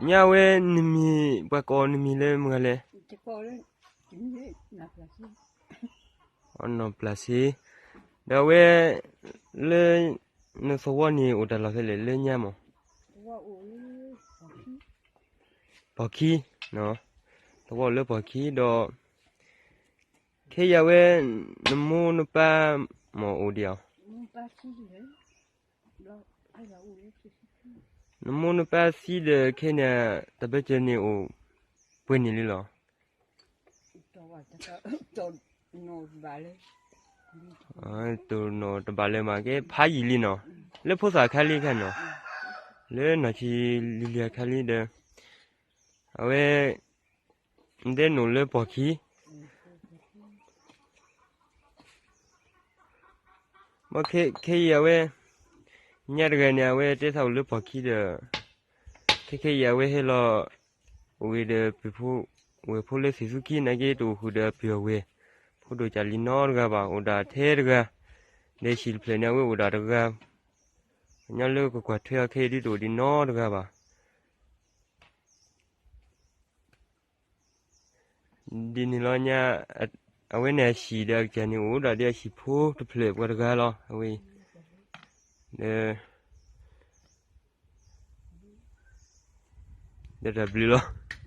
ညါဝဲနမံၤ ပှၤကိးနမံၤလၢမတၤလဲၣ်. အနီၢ်ပျၢ်စ့, ဒီးအဝဲ လၢ နသဝီန့ၣ်အိၣ်တၢ်လီၢ်ဖဲလဲၣ် လၢညါမး. ပီၢ်ခံ, သဝီအိၣ်လၢပီၢ်ခံဒီး ခဲအံၤအဝဲ နမိၢ်နပၢ်မ့ၢ်အိၣ်ဒံးဧါ. နမိၢ်နပၢ်သံဒီး ခဲန့ၣ် တၢ်ဘၢၣ်စၢၤန့ၣ်အိၣ်ပှဲၤန့ၣ်လံလီၤ. တနီၢ်တဘၣ်လၢၤမး ကဲဖးယံာ်လံနီၤ, လၢဖိသၣ်ခါလံခါနီၤ, လၢနီၢ်ဆံးလံၤလံၤအခါလံဒီး အဝဲ ဒဲနိၣ်လၢပီၢ်ခံ, ဘၣ်ခဲအံၤအဝဲ ညါတဂၤန့ၣ် အဝဲတဲသးအိၣ်လၢပီၢ်ခံဒီး ခဲခဲအံၤအဝဲဟဲလီၤ အိၣ်ဂ့ၤဒီးပှၤဖိဝဲၢ်ဖိလၢသ့ၣ်သူခံနာ်က့ တအိၣ်ဃုာ်ဒီးပှၤဝဲၢ်ဖိဒိၣ်ကၢ်လံနီတဂၤဘၣ်, အိၣ်ဒၣ်ထဲတဂၤ, ဒီးဟံၣ်တဖျၢၣ်န့ၣ် အဝဲအိၣ်ဒၣ်တဂၤ, ညီလၢကကွၢ်ထွဲအီၤခဲအံၤဒ်တအိၣ်ဒံးနီတဂၤဘၣ်. ဒ်န့ၣ်လီၤညါ, အဝဲန့ၣ်အဟံၣ်ဒီးအကစၢ်န့ၣ်အိၣ်ဒၣ်ဒီးအဟံၣ်ဖိတဖျၢၣ်ပှၤတဂၤလီၤ, အဝဲအံၤ ဒီးတၢ်ဘျုးလီၤ.